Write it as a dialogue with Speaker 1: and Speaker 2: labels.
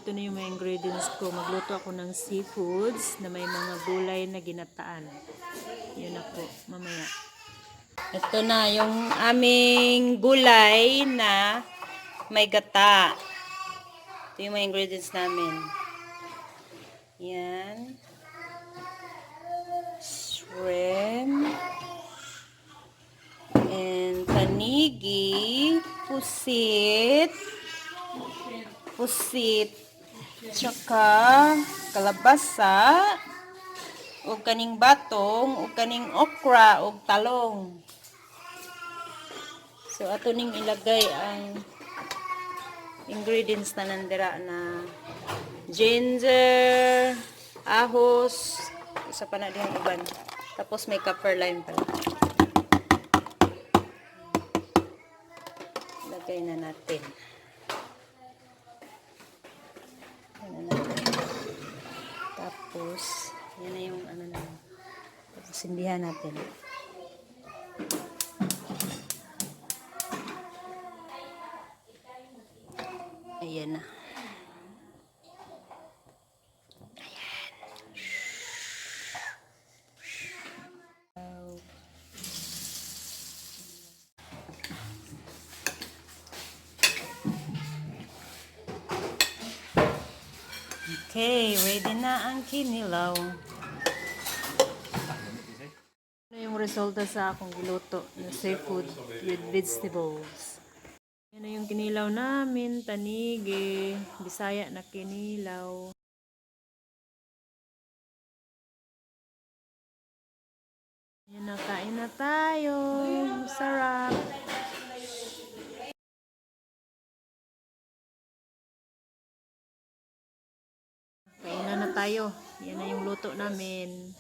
Speaker 1: Ito na yung mga ingredients ko. Magluto ako ng seafoods na may mga gulay na ginataan. Yun na po, mamaya. Ito na yung aming gulay na may gata. Ito yung mga ingredients namin. Yan. Shrimp. And panigi. Pusit. Pusit. Tsaka kalabasa. O kaning batong, o kaning okra, o talong. So ato ning ilagay ang ingredients na nandira na ginger, ahos, isa pa na diyang uban. Tapos may kaffir lime pala. Ilagay na natin. Yan na natin. Tapos, yan na yung ano na. Tapos sindihan natin. Ayan na. Ayan. Okay, ready na ang kinilaw. Ano yung resulta sa akong giluto na seafood with vegetables? Yan na yung kinilaw namin, tanigi, Bisaya na kinilaw. Yan na, kain na tayo. Sarap. Kain na na tayo. Yan na yung luto namin.